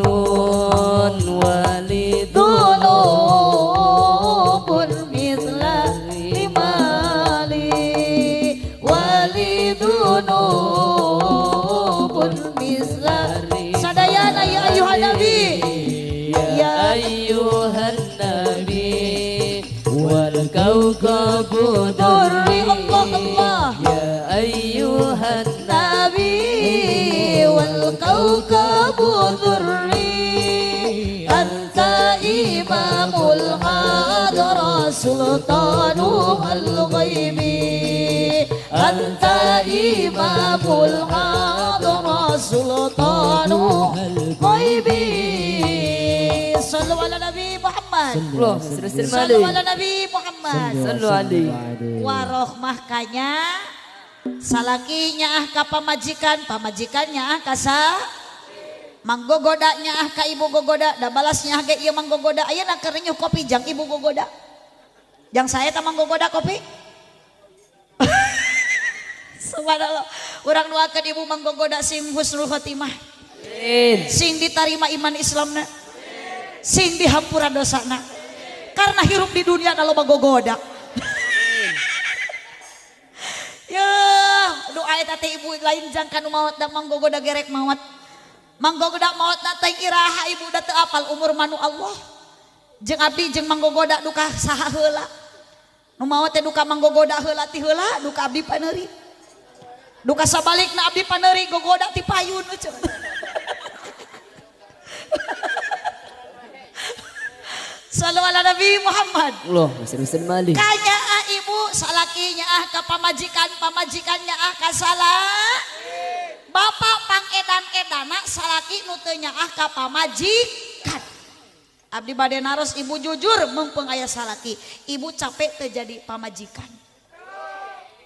walidunubun mithla limali walidunubun mithla. Sadayana ya ayyuhan nabi. Ya ayyuhan nabi wal kawkabud durri. Allah Allah. Ya ayyuhan nabi wal kawkabud durri. Anta imamul hadra sultanuhal ghaibi. Anta imamul hadra sultanuhal ghaibi. Sallu ala Nabi Muhammad. Sallu ala Nabi Muhammad. Sallu alaihi. Warohmah kanya salaki nyaah ka pamajikan, pamajikan nyaah ka sa manggogoda nyaah ka ibu gogoda, da balas nyaah ge ieu manggogoda. Ayeuna keur rinyuh kopi jang ibu gogoda. Jang sae ta manggogoda kopi? Subhanallah. Urang nuakeun ibu manggogoda sing husnul khotimah. Sing ditarima iman Islamna. Sing dihampura dosana. Karena hirup di dunia loba gogoda. Ya, doa eta teh ibu lain jang kanu maot da manggogoda gerek maot. Manggogoda maot na teh iraha ibu da teu apal umur manu Allah. Jeung abdi jeung manggogoda duka saha heula. Nu maot teh duka manggogoda heula ti heula duka abdi paneuri. Duka sabalikna abdi paneuri gogoda ti payun. Sallu ala Nabi Muhammad. Allahumma shalli wa sallim. Kanya ibu salaki nyaah ka pamajikan, pamajikan nyaah ka salaki. Bapak pangedan-edana salaki nu teu nyaah ka pamajikan. Abdi bade naros ibu jujur mumpung aya salaki. Ibu capek teu jadi pamajikan.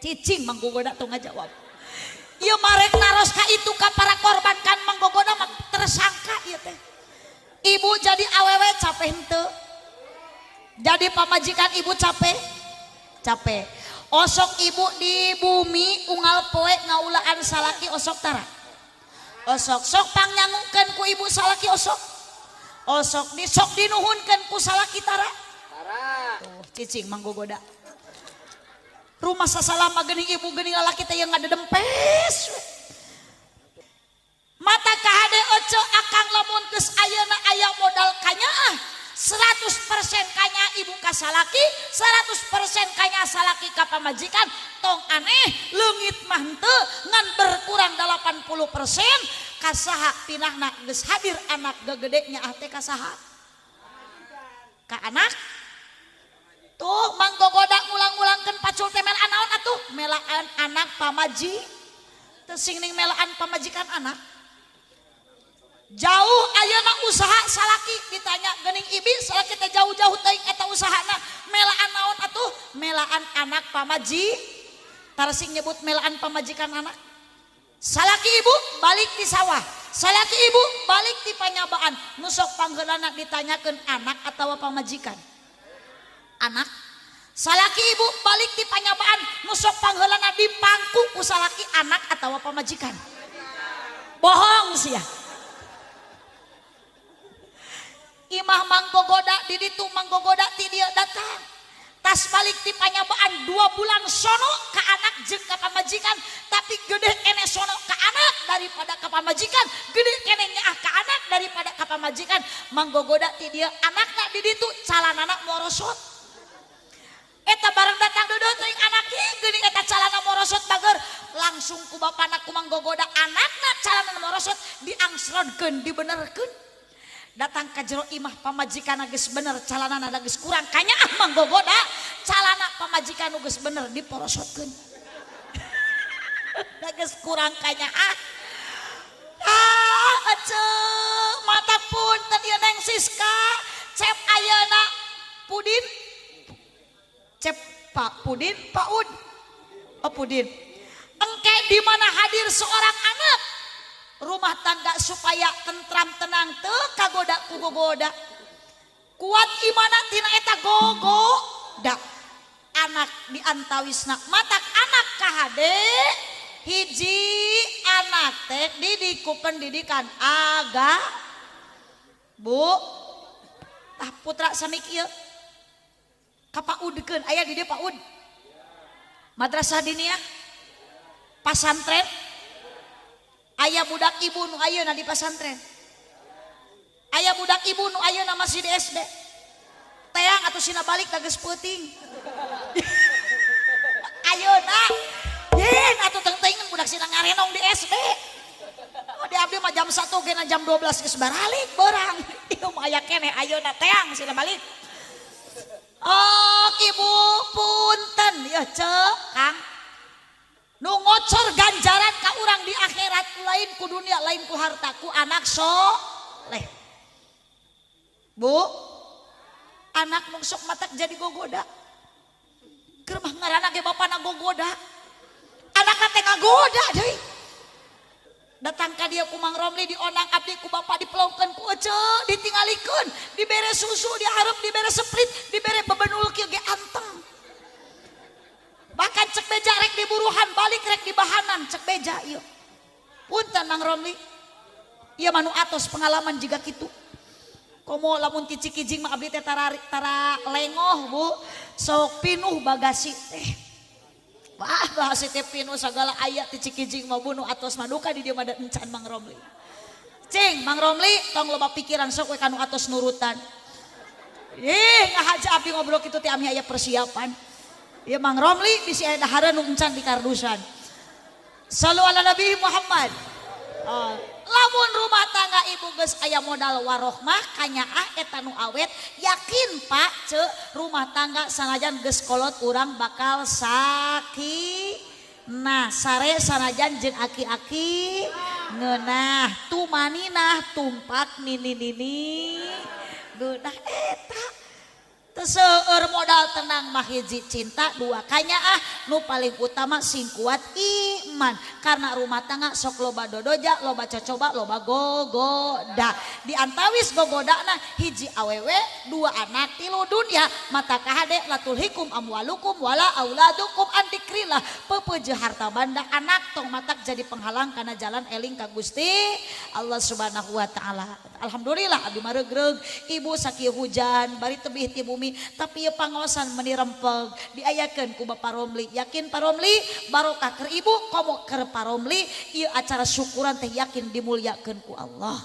Cicing manggogoda tong ngajawab. Ieu marek naros ka itu ka para korban kan manggogoda mah tersangka ieu teh. Ibu jadi awewe capek henteu? Jadi pamajikan ibu capek? Capek. Osok ibu di bumi unggal poe ngaulaan salaki osok tara. Osok sok pangnyangukeun ku ibu salaki osok. Osok di sok dinuhunkeun ku salaki tara. Tara. Tuh cicing manggogoda. Rumah sasalama geuning ibu geuning lalaki teh yang ngadedempes. Mata kahade ece akang lamun geus ayeuna aya modal kanyaah 100% kanya ibu ka salaki, 100% kanya salaki ka pamajikan, tong aneh leungit mah henteu ngan berkurang 80% kasaha pinahna geus hadir anak gegede nyaah teh kasaha? Ka anak. Tuh manggogoda ngulang-ngulangkeun pacul teh melaan naon atuh? Melaan anak pamaji. Teu sing ning melaan pamajikan anak. Jauh ayeuna usaha salaki ditanya geuning ibi salaki teh jauh-jauh teuing eta usahana melaan naon atuh? Melaan anak pamaji. Tara sing nyebut melaan pamajikan anak. Salaki ibu balik di sawah. Salaki ibu balik di panyabaan. Nu sok panggeulana ditanyakeun anak atawa pamajikan? Anak. Salaki ibu balik di panyabaan nu sok panggeulana dipangku ku salaki anak atawa pamajikan? Bohong sia. Imah manggogoda di ditu manggogoda ti dieu datang. Tas balik ti panyabaan 2 bulan sono ka anak jeung ka pamajikan, tapi gede kene sono ka anak daripada ka pamajikan, gede kene nyaah ka anak daripada ka pamajikan. Manggogoda ti dieu anakna di ditu calanana morosot. Eta bareng datang deudeut teuing anak geuning eta calana morosot bager, langsung ku bapana ku manggogoda anakna calana morosot diangsrodkeun dibenerkeun. Datang ka jero imah pamajikan geus bener calanana geus kurang kanyaah manggogoda calana pamajikan nu geus bener diporosotkeun. Da geus kurang kanyaah. Ah eceu mata punten ieu Neng Siska cep ayeuna Pudin cep Pak Pudin Pak Ud oh Pudin engke di mana hadir seorang anak rumah tangga supaya tentram tenang teu kagoda ku gogoda kuat imana tina eta gogoda anak diantawisna matak anak kahade hiji anak teh didik ku pendidikan aga bu tah putra sami kieu ka paudkeun aya di dieu paud madrasah diniyah pasantren. Aya budak ibu nu ayeuna di pasantren. Aya budak ibu nu ayeuna masih di SD. Teang atuh sina balik da geus peuting. Ayeuna yen atuh teuing budak sina ngarenong di SD. Oh, di abdi mah jam 1 gena jam 12 geus baralik beurang. Ieu mah aya keneh ayeuna teang sina balik. Oh, ibu punten ya ceu Kang. Nu ngocor ganjaran ka urang di akhirat lain ku dunia lain ku harta ku anak soleh. Bu, anak nu sok matak jadi gogoda. Keur mah ngaranna ge bapana gogoda. Anakna teh ngagoda deui. Datang ka dieu ku Mang Romli dionang abdi ku bapak dipelongkeun ku ece ditingalikeun, dibere susu dihareup dibere seprit, dibere bebenul kieu ge anteng. Bahkan cek beja rek diburuhan balik rek dibahanan cek beja ieu. Punten Mang Romli. Ieu mah nu atos pengalaman jiga kitu. Komo lamun ti Cikijing mah abdi teh tara lengoh Bu. Sok pinuh bagasi teh. Wah bagasi teh pinuh sagala aya ti Cikijing mah bu nu atos mah duka di dieu mah encan Mang Romli. Cing Mang Romli tong loba pikiran sok we ka nu atos nurutan. Ih ngahaja abdi ngobrol kitu teh ami aya persiapan. Ya Mang Romli bisi aya dahareun nu encan di kardusan. Sallu ala Nabi Muhammad. Lamun rumah tangga ibu geus aya modal warohmah kanyaah eta nu awet, yakin Pak ce rumah tangga sanajan geus kolot urang bakal sakinah sare sanajan jeung aki-aki ngeunah tumaninah tumpak nini-nini ngeunah eta. Seueur modal tenang mah hiji cinta, dua kanyaah, nu paling utama sing kuat iman. Karena rumah tangga sok loba dodoja, loba cocoba, loba gogoda. Di antawis gogodana hiji awewe, dua anak, tilu dunia, mata kahade latulhikum amwalukum wala auladukum antikrillah. Pepeje harta banda anak tong matak jadi penghalang karena jalan eling ka Gusti Allah Subhanahu wa taala. Alhamdulillah abdi mah regreg, ibu sakieu hujan bari tebih ti bumi tapi ya pangaosan meni rempeg diayakeun ku Bapak Romli. Yakin Pak Romli barokah keur ibu komo keur Pak Romli ieu acara syukuran teh yakin dimulyakeun ku Allah.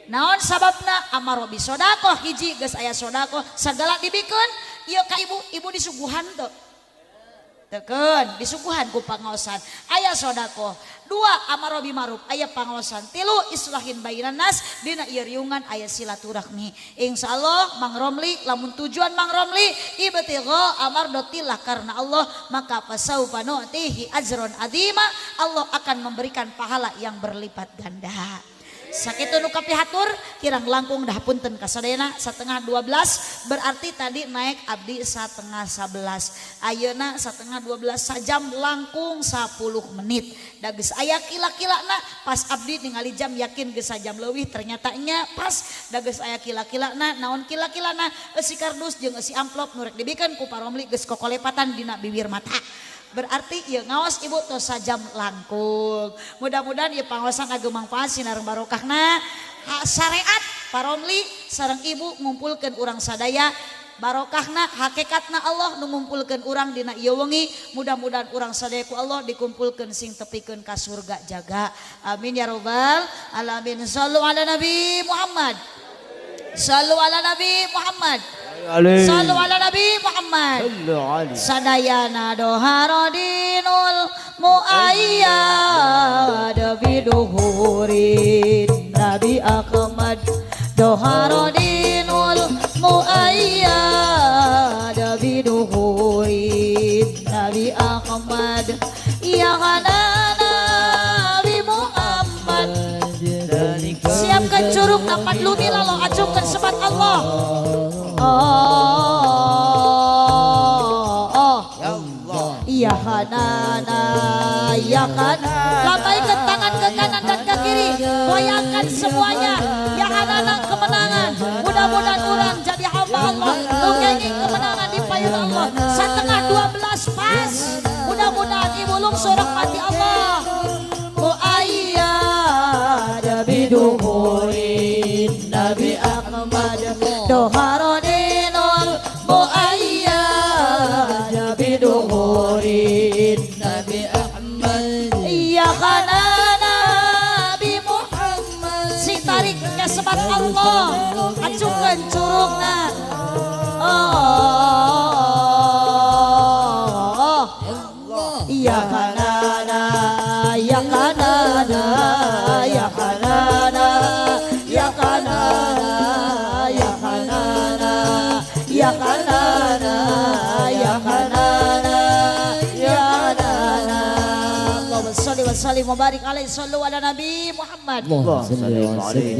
Naon sababna amaro bi sedekah hiji geus aya sedekah sagala dibikeun ieu ka ibu, ibu disuguhan teu? Teukeun disuguhan ku pangaosan aya sedekah. Dua amaro bi ma'ruf aya pangaosan, tilu islahin bainan nas dina ieu riungan aya silaturahmi. Insyaallah Mang Romli lamun tujuan Mang Romli ibtigha amardotillah karena Allah maka fasaufa nu'tihi ajron azima, Allah akan memberikan pahala yang berlipat ganda. Sakitu nu kapihatur kirang langkung dah punten kasadayana 11:30 berarti tadi naik abdi 10:30 ayeuna 11:30 sajam langkung 10 menit da geus aya kila-kilana pas abdi ningali jam yakin geus sajam leuwih ternyata nya pas da geus aya kila-kilana naon kila-kilana eusi kardus jeung eusi amplop nu rek dibikeun ku Pak Romli geus kokolepatan dina bibir mata. Berarti ieu ngaos ibu tos sajam langkung. Mudah-mudahan ieu pangaosan ageng mangfaat sinareng barokahna. Syariat Pak Romli sareng ibu ngumpulkeun urang sadaya barokahna hakikatna Allah nu ngumpulkeun urang dina ieu wengi. Mudah-mudahan urang sadaya ku Allah dikumpulkeun sing tepikeun ka surga jaga. Amin ya robbal alamin. Sallu ala Nabi Muhammad. Sallu ala Nabi Muhammad. Sallu ala Nabi Muhammad. Sadayana doharodinul muayyad biduhurin Nabi Ahmad. Doharodinul muayyad biduhurin Nabi Ahmad. Ya Nabi Muhammad. Siapkan curug dapat lumi lalu acungkan sebat Allah. Oh, oh, oh. Ya hanana, ya hanana. Lambaikan tangan ke kanan dan ke kiri. Goyangkan semuanya. Ya hanana kemenangan. Mudah-mudahan orang jadi hamba Allah. Nungengin kemenangan di payung Allah. 11:30 pas. Mudah-mudahan ibu lungsur rahmati Allah. Muayyad biduhurin Nabi Ahmad. Doharodinul muayyad biduhurin Nabi Ahmad. Ya hanana Nabi Muhammad. Sing tarik kesebat Allah. Acungkeun curugna. Oh, ya hanana, ya hanana, ya hanana, ya hanana, ya hanana, ya hanana, ya hanana, ya hanana. Allahumma sholli wa sallim wa barik alaihi sallu ala Nabi Muhammad.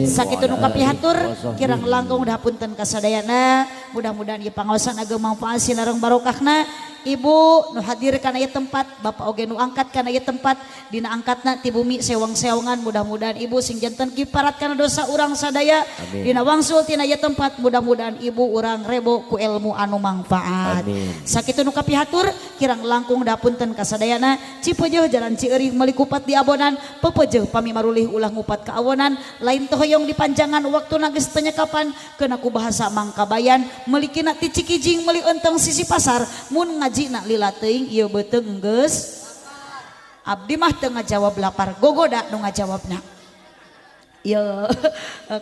Sakitu nu kapihatur kirang langkung dah punten kasadayana. Mudah-mudahan ieu pangaosan ageng manfaat sinareng barokahna. Ibu nu hadir kana ieu tempat, bapak oge nu angkat kana ieu tempat, dina angkatna ti bumi sewang-sewangan mudah-mudahan ibu sing janten kiparat kana dosa urang sadaya. Dina wangsul tina ieu tempat mudah-mudahan ibu urang rebo ku ilmu anu mangfaat. Sakitu nu kapihatur kirang langkung dapunten kasadayana. Cipeujeuh jalan Cieuring meuli kupat di abonan, pepeujeuh pami marulih ulah ngupat ka awonan, lain teu hoyong dipanjangan waktuna geus teu nyekapan keuna ku bahasa Mangkabayan, meulikina ti Cikijing meuli enteng sisi pasar, mun ngaji nak lila teuing ieu beuteung geus abdi mah teu ngajawab lapar gogoda nu ngajawabna ieu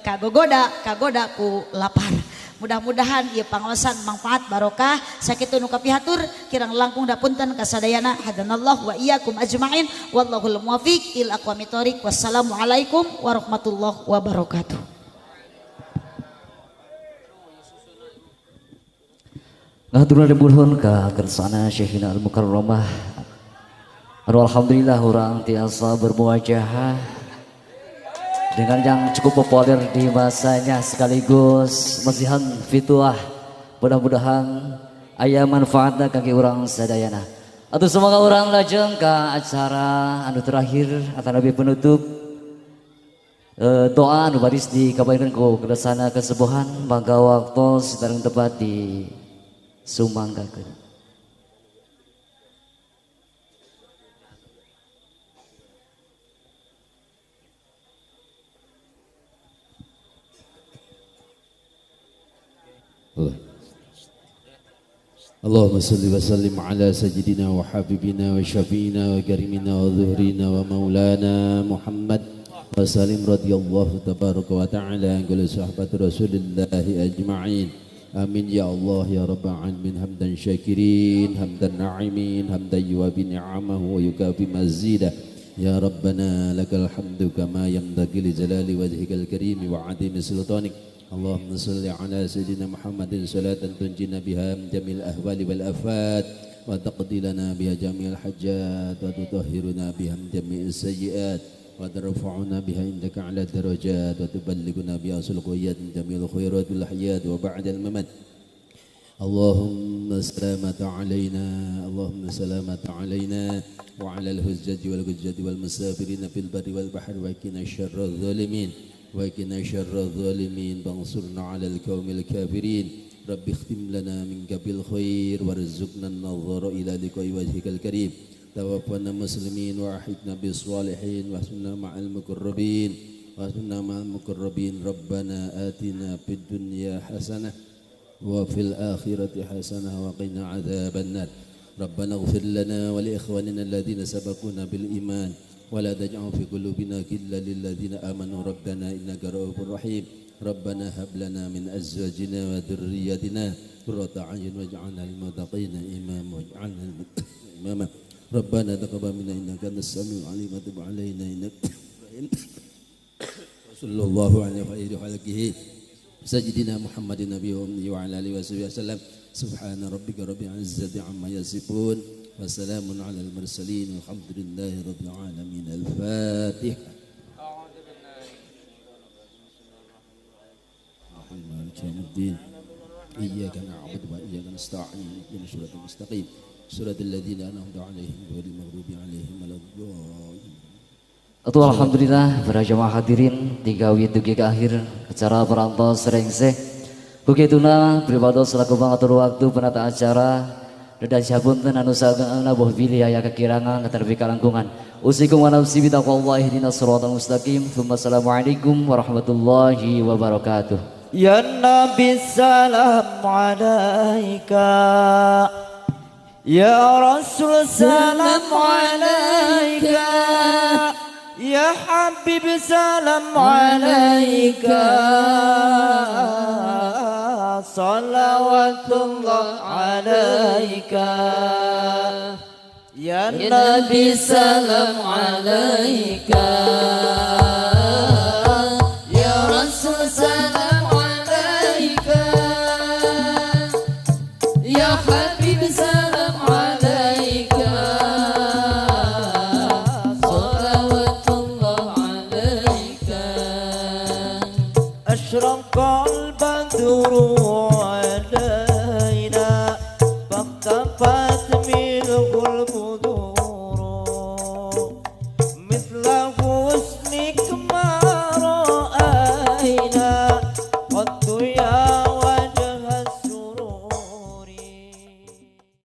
kagogoda kagoda ku lapar. Mudah-mudahan ieu pangaosan manfaat barokah sakitu nu kapihatur kirang langkung dapunten kasadayana hadanallahu wa iyyakum ajmain wallahul muwaffiq ila aqwamit thoriq. Wassalamualaikum warahmatullahi wabarakatuh. Ngaturna nuhun ka kersana Syekhina Al-Mukarramah. Alhamdulillah urang tiasa bermuajahah dengan yang cukup populer di masanya sekaligus masihan fituah. Mudah-mudahan aya manfaatna kangge urang sadayana. Atuh semoga urang lajeng ka acara anu terakhir atanapi penutup doa anu baris dikabarkeun ku kersana kesepuhan mangga waktos sareng tepat di sumanggakeun. Allahumma salli wa sallim ala sayyidina wa habibina wa syafi'ina wa karimina wa zuhrina wa maulana Muhammad wa salim radhiyallahu tabaraka wa ta'ala an kulli sahabati rasulillahi ajma'in. Amin ya Allah ya rabbal alamin. Hamdan syakirin hamdan na'imin hamdan yuwafi ni'amahu wa yukafi mazidah. Ya rabbana lakal hamdu kama yanbaghi li jalali wajhikal karim wa 'azimi sultanik. Allahumma salli ala sayyidina Muhammadin salatan tunjina biha min jamil ahwali wal afat wa taqdi lana biha jamil hajat wa tutahhiruna biha min jami'is sayyiat wa tarfa'una biha indaka ala darajat wa tuballighuna biha sulqiyat min jamil khairat wal hayat wa ba'dal mamat. Allahumma salamata alaina, Allahumma salamata alaina wa ala al-hujjaj wal hujjaj wal musafirin fil barri wal bahri wa qina syarral zalimin wa qina syarral zalimin wansurna 'alal qaumil kafirin. Rabbi ikhtim lana minka bil khair warzuqna an-nadhara ila liqa'i wajhikal karim. Tawaffana muslimin wa ahidna bis salihin wa ahsunna ma'al muqarrabin wa ahsunna ma'al muqarrabin. Rabbana atina fid dunya hasanah wa fil akhirati hasanah wa qina adzaban nar. Rabbana ighfir lana wa li ikhwanina alladhina sabaquna bil iman wa la taj'al fi qulubina ghillan lil ladzina amanu rabbana innaka ra'ufur rahim. Rabbana hab lana min azwajina wa dhurriyyatina qurrata a'yun waj'alna lil muttaqina imama waj'alna lil muttaqina imama. Rabbana taqabbal minna innaka antas samiul alim wa tub alaina innaka rahim. Sallallahu alaihi wa alihi khalqihi sayyidina Muhammadin nabiyyi wa ummihi wa ala alihi wasallam. Subhana rabbika rabbil izzati amma yasifun wa salamun alal mursalin walhamdulillahi rabbil alamin. Al-Fatihah. Maliki yaumiddin. Iyyaka na'budu wa iyyaka nasta'in. Ihdinas siratal mustaqim. Siratal ladzina an'amta 'alaihim ghairil maghdubi 'alaihim waladdallin. Atuh alhamdulillah para jamaah hadirin digawi dugi ke akhir acara perantos rengseh. Kukituna pribado selaku pangatur waktu penata acara dan sapunten anu sageungna boh bilih aya kekirangan katerbi kalangkungan. Usikum wa nafsi bi taqwallah ihdinas siratal mustaqim. Wassalamualaikum warahmatullahi wabarakatuh. Ya Nabi salam alaika, ya Rasul salam alaika, ya Habib salam alaika, salawatullah alaika. Ya Nabi salam alaika, ya Rasul salam alaika, ya Habib salam alaika, salawatullah alaika. Ashraqal badru